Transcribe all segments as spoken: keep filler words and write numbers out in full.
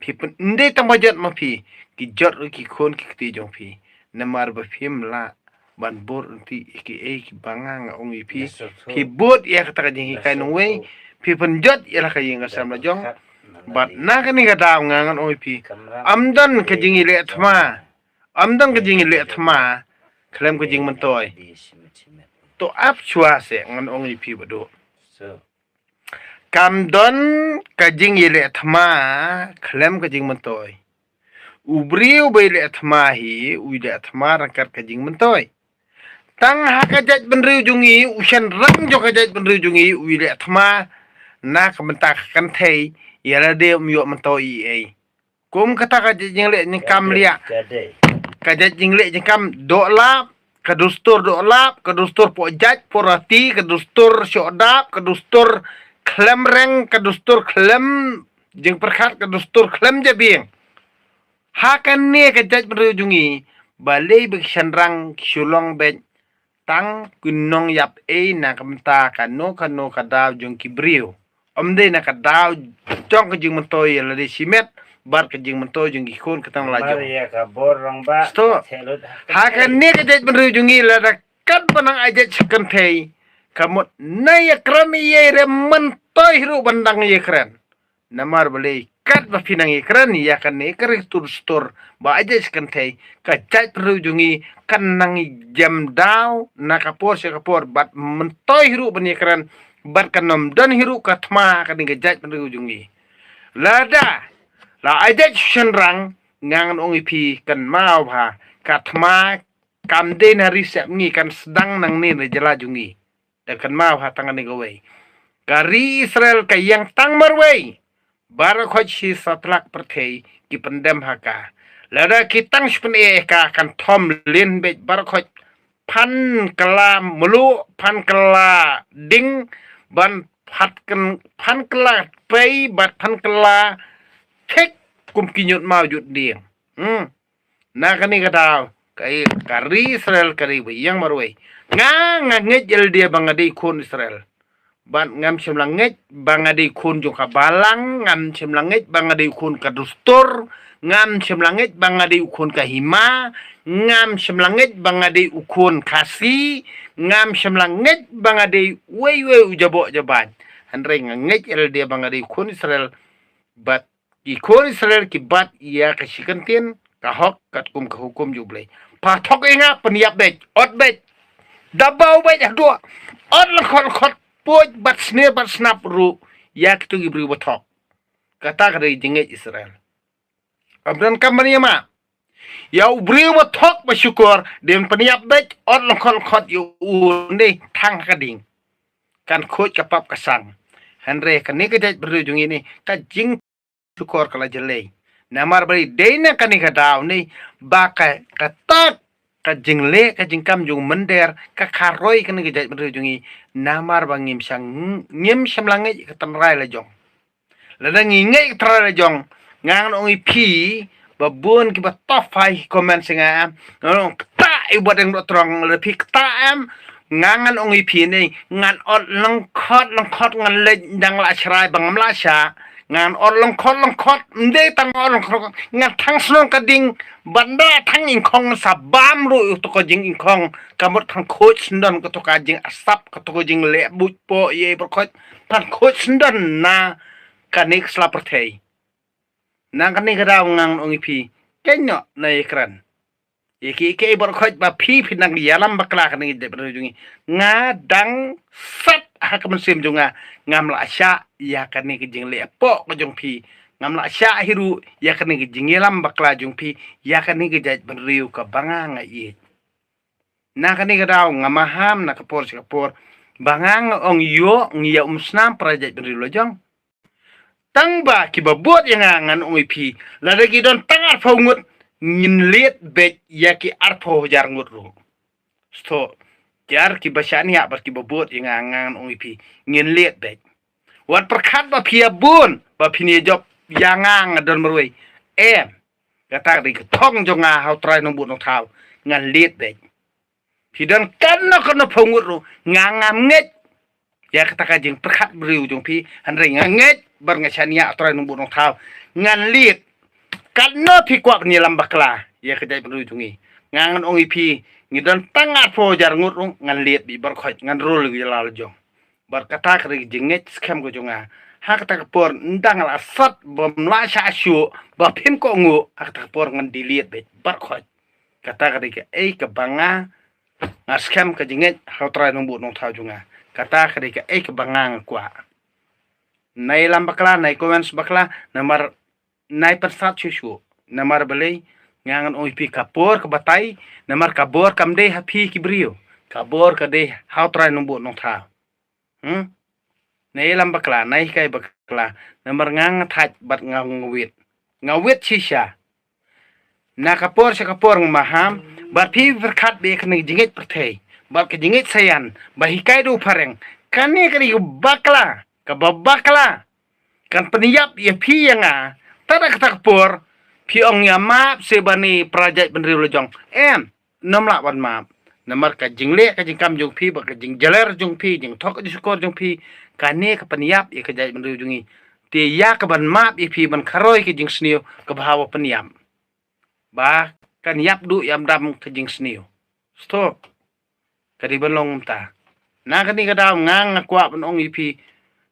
Phi pyn-, ym dei tang ba jot ma phi, ki jot ruh ki khun ki kti jong phi. Namar ba phim lah ban bud ryntih ïa kiei kiba nga nga ong ïa phi. Ki bud ïa kata ka jinghikai nongwei, phi pynjot ïa la ka ïing ka sem la jong. Bad na kane ka daw nga ngan ong ïa phi, ym don ka jingïaleh thma, ym don ka jingïaleh thma khlem ka jingmyntoi. To ap shuwa seh, ngan ong ïa phi baduk. Kam don ka jingïaleh thma khlem ka jingmyntoi. U briew ba ïaleh thma hi u ïaleh thma ryngkat ka jingmyntoi. Tang ha ka jaitbynriew jong ngi, u shynrang jong ka jaitbynriew jong ngi u ïaleh thma na ka bynta ka kynthei, ïa lade um ïoh myntoi ei ei. Kum kata ka jait jingleh jingkam liah, ka jait jingleh jingkam dohlap, ka dustur dohlap, ka dustur poh jait poh rati, ka dustur shoh dap, ka dustur khlem reng, ka dustur khlem jingpyrkhat, ka dustur khlem jabieng. Ha kane ka jaitbynriew jong ngi, balei ba ki shynrang ki shu long beit tang ki nongïap ei na ka bynta kano kano ka daw jong ki briew. Ym dei na ka daw jong ka jingmyntoi ïa lade shimet bad ka jingmyntoi jong ki khun ka tang la jong. Ïa ka bor rangbah. Stop. Ha kane ka jaitbynriew jong ngi lada kat ba nang ai jait sha kynthei, ka mut na ïakren ïa re myntoi hi ruh ban dang ïakren. Namar balei, kat ba phi nang ïakren ïa kane ka ri stur stur ba ai jait sha kynthei, ka jaitbynriew jong ngi kan nang ïa jem daw na ka por sha ka por bad myntoi hi ruh ban ïakren bad kan ym don hi ruh ka thma kane ka jaitbynriew jong ngi. Lada la ai jait sha shynrang, nga ngan ong ïa phi, kynmaw bha, ka thma kam dei na ri sepngi, kan sdang nangne na jylla jong ngi. Da kynmaw ha tang kane kawei. Ka ri Israel ka ïeng tang marwei baroh khoit shi satlak pyrthei ki pyndem ha ka. Lada ki tang shu pyneh ïa ka, kan thom lin beit baroh khoit, phan kylla mluh, phan kylla ding, ban phat kyn-, phan kylla pei bad phan kylla thik kum ki ñiut maw jut dieng. Hmm. Na kane ka daw, ka, ka ri Israel ka ri ba ïeng marwei. Nga, nga ngeit ïa lade ba nga dei khun Israel. Bad ngam shym la ngeit ba nga dei khun jong ka balang, ngam shym la ngeit ba nga dei khun ka dustur, ngam shym la ngeit ba nga dei u khun ka hima, ngam shym la ngeit ba nga dei u khun Khasi, ngam shym la ngeit ba nga dei uwei uwei u jaboh jabaid. Hynrei nga ngeit ïa lade ba nga dei khun Israel, bad ki khun Israel ki bat ïa ka shi kyntien ka hok katkum ka hukum jong U Blei. Pha thok ïa nga, pynïap beit, ot beit, dabaw beit haduh, ot lyngkhot lyngkhot, puid bad snier bad snap ruh ïa kito ki briew ba thok. Kata ka dei jingngeit Israel. Ym donkam ban ïa ma, ïa u briew ba thok ba shukor, dei ban pynïap beit, ot lyngkhot lyngkhot ïa u, ne thang ha ka ding. Kan khuid ka pap ka sang. Hynrei kane ka jaitbynriew jong ngi ne, ka jing shukor ka la jyllei. Namar ba dei na kane ka daw ne, ba ka, kata ka jingleh ka jingkam jong u mynder ka kharoi kane ka jaitbynriew jong ngi. Namar ba ngim shang, ngim shym la ngeit ka tynrai la jong. Lada ngi ngeit ka tynrai la jong, nga ngan ong ïa phi, ba bun kiba tohphai comment sha nga, nga ong, ktah ïa u Bahdeng Dohtdong, lada phi ktah em, nga ngan ong ïa phi ne, ngan ot lyngkhot lyngkhot, ngan leit dang la shrai ba ngam la shah. Ngan ot lyngkhot lyngkhot, ym dei tang ot lyngkhot, ngan thang shnong ka ding, ban da thang ingkhong, sa bam ruh ïa kato ka jingingkhong, ka mut thang khuid sngewdon kato ka jingasap, kato ka jingleh buit poh ïa i baroh khoit, thang khuid sngewdon na kane ka sla pyrthei. Na kane ka daw ngan ong ïa phi, kynnoh na ïakren. Ïa ki, ïa ki baroh khoit ba phi, phi nang ïalam bakla kane ka jaitbynriew jong ngi. Nga dang sat ha ka mynsiem jong nga, ngam la shah ïa kane ka jingleh poh ka jong phi. Ngam la shah hi ruh ïa kane ka jingïalam bakla jong phi ïa kane ka jaitbynriew kaba nga nga ïeit. Na kane ka daw nga maham na ka por sha ka por ba nga nga ong ïoh ngi ïa umsnam para jaitbynriew la jong. Tang ba kiba bud ïa nga ngan ong ïa phi, lada ki don tang arphew ngut, ngin leit beit ïa ki arphew hajar ngut ruh. Sngewthuh, jar kiba shaniah bad kiba bud ïa nga ngan ong ïa phi, ngin leit beit. Wat pyrkhat ba phi ïa bun, ba phin ïa jop ïa nga nga don marwei. Em. Kata ka dei ka thong jong nga ha U Trai Nongbud Nongthaw, ngan leit beit. Phi don kano kano phew ngut ruh, nga ngam ngeit ïa kata ka jingpyrkhat briew jong phi, hynrei nga ngeit bad nga shaniah U Trai Nongbud Nongthaw, ngan leit. Katno phi kwah ban ïalam bakla ïa ka jaitbynriew jong ngi? Nga ngan ong ïa phi, ngi don tang arphew hajar ngut ruh ngan lied beit baroh khoit, ngan rule ïa la la jong. Bad kata ka dei ka jingngeit skhem ka jong nga. Ha kata ka por ynda nga la sat bym lah shah shuh ba phim kohnguh, ha kata ka por ngan delete beit baroh khoit. Kata ka dei kaei kaba nga, nga skhem ka jingngeit ha U Trai Nongbuh Nongthaw jong nga. Kata ka dei kaei kaba nga nga kwah. Nai lam bakla, nai comments bakla, namar nai pynsat shuh shuh. Namar balei? Nga ngan ong ïa phi, ka por ka batai, namar ka bor kam dei ha phi ki briew. Ka bor ka dei ha U Trai Nongbuh Nongthaw. Hmm? Nai lam bakla, nai hikai bakla, namar nga nga thait bad nga nga wit. Nga wit shisha. Na ka por sha ka por nga maham, bad phi pyrkhat beit ka jingngeit pyrthei, bad ka jingngeit saian, ba hikai da u phareng. Kane ka dei ka bakla, kaba bakla. Kan pynïap ïa phi ïa nga, tad ha kata ka por, phi ong ïa map seh bad ngi para jaitbynriew la jong. Em, nym lah ban map. Namar ka jingleh ka jingkam jong phi, bad ka jingjaler jong phi, jingthok jingshukor jong phi, kane ka pynïap ïa ka jaitbynriew jong ngi. Te ïa ka ban map ïa phi ban kharoi ka jingsniew, kaba haba pynïap, ba kan ïap duh ïap dam ka jingsniew. Stop. Ka dei ban long kumta. Na kane ka daw nga nga kwah ban ong ïa phi,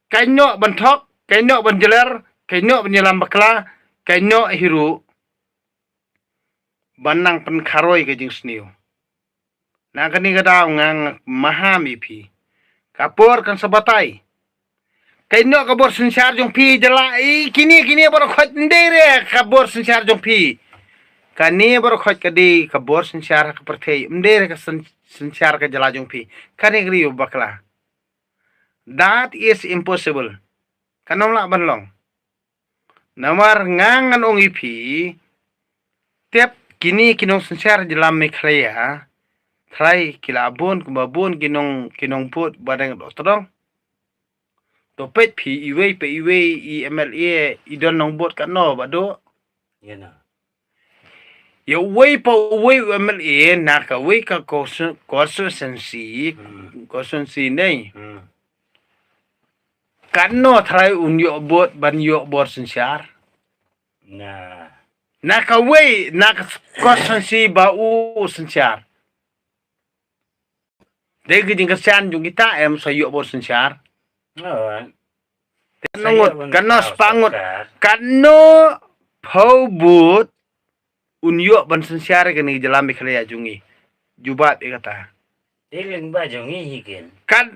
kaei noh ban thok, kaei noh ban jaler, kaei noh ban ïalam bakla, kaei noh hi ruh ban nang pynkharoi ka jingsniew. Na kane ka daw nga nga maham ïa phi. Ka por kan sa batai. Kaei noh ka bor synshar jong phi, jylla, i kine kine baroh khoit, ym dei re ka bor synshar jong phi. Kane baroh khoit ka dei ka bor synshar ha ka pyrthei, ym dei re ka syn-, synshar ka jylla jong phi. Kane ka dei bakla. That is impossible. Kan ym lah ban long. Namar nga ngan ong ïa phi, tep kine ki nongsynshar jylla Meghalaya, trai ki la bun kumba bun ki nong, ki nongbud ba dang doh tdong. To peit phi iwei pa iwei i M L A i don nongbud katno ba doh. Ïa na. Ïa uwei pa uwei u M L A na kawei ka consti-, constituency, Hmm. constituency nei. Hmm. Katno trai un ïoh bud ban ïoh bor synshar. Na. Na kawei, na ka constituency ba u synshar. Dei ka jingkyrshan jong kita em sa ïoh bor synshar. Oh. Katno ngut, katno spah ngut, katno phew bud un ïoh ban synshar kane ka jylla Meghalaya jong ngi. Jubab ïa kata. Dei lyngba jong ngi hi ken. Kat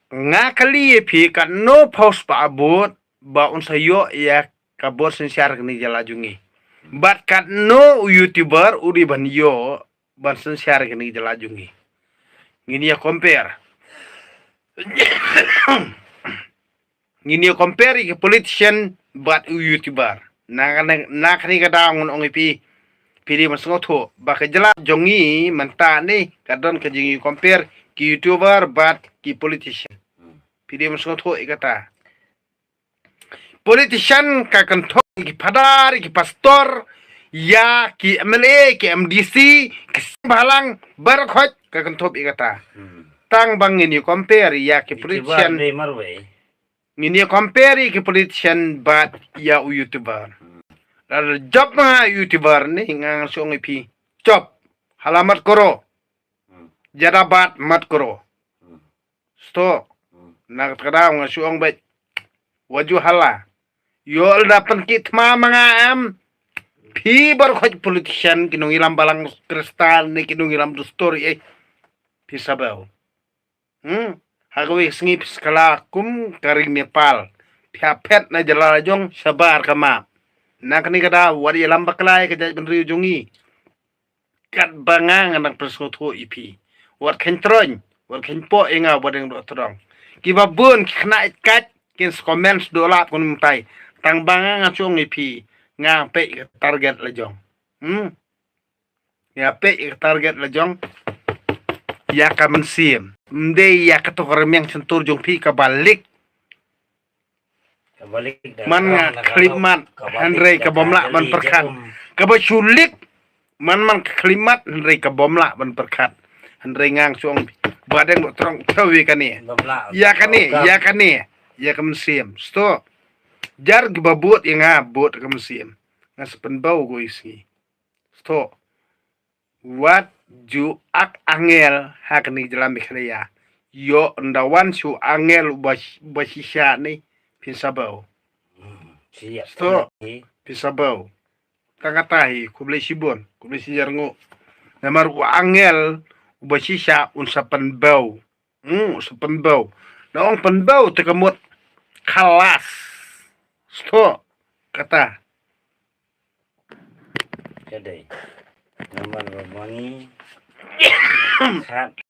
nga kylli ïa phi, katno phew spah bud ba un sa ïoh ïa ka bor synshar kane ka jylla jong ngi. Bad katno u YouTuber u dei ban ïoh ban synshar kane ka jylla jong ngi. Ngin ïa compare. Ngin ïa compare ïa ki politician bad u YouTuber. Na, na, na kane ka daw ngan ong ïa phi, phi dei ban sngewthuh ba ka jylla jong ngi mynta ne ka don ka jingïa compare ki YouTuber bad ki politician. Phi dei ban sngewthuh ïa kata. Politician ka kynthup ïa ki phadar, ïa ki pastor, ïa ki M L A, ki M D C, ki seng bhalang, baroh khoit ka kynthup ïa kata. Hmm. Tang ba ngin ïa compare ïa ki politician. Ïa ki bar dei marwei. Ngin ïa compare ïa ki politician bad ïa u YouTuber. Hmm. Lada jop ma nga YouTuber ne nga ngan shu ong ïa phi. Jop. Hala mat koro. Hmm. Jada bat mat koro. Hmm. Sto. Hmm. Na kata ka daw nga shu ong beit. Waju hala. Ïoh lada pynkit thma ma nga em. Phi baroh khoit politician ki nongïalam balang kristan ne ki nongïalam dustur eh. Phi sa bew. Hmm. Ha kawei ka sngi phi sa kylla kum ka ri Nepal. Phi hap phet na jylla la jong shabar ka map. Na kane ka daw wat ïalam bakla ïa ka jaitbynriew jong ngi. Katba nga ngan nang pynsngewthuh ïa phi. Wat kheiñ troiñ, wat kheiñ poh ïa nga ba dang doh tdong. Kiba bun ki khynnah ïeit kat kin sa comment sdang lap kumtai. Tang ba nga ngan shu ong ïa phi, nga peit ka target la jong. Hmm. Nga peit ka target la jong. Ïa ka mynsiem. Ym dei ïa kato ka rmiang shyntur jong phi kaba lik. Man nga khyllipmat hynrei ka bym lah ban pyrkhat. Kaba shu lik. Man man ka khyllipmat hynrei ka bym lah ban pyrkhat. Hynrei nga shu ong ba dang doh tdong thaw ïa kane. Ïa kane, ïa kane. Ïa ka mynsiem. Sto. Jar kiba bud ïa nga bud ka mynsiem. Nga sa pynbew ko i sngi. Stok. Wat ju ak angel ha kani ka jylla Meghalaya. Ïoh ynda wan shu angel uba shi-, uba shisha ni phin sa bew. Stok. Phin sa bew. Tang kata hi, khublei shibun, khublei shijar nguh. Namar u angel uba shisha un sa pynbew. Hmm, sa pynbew. Na ong pynbew te ka mut khalas. Stok. Kata. Ka dei. Namar ba ma ngi khat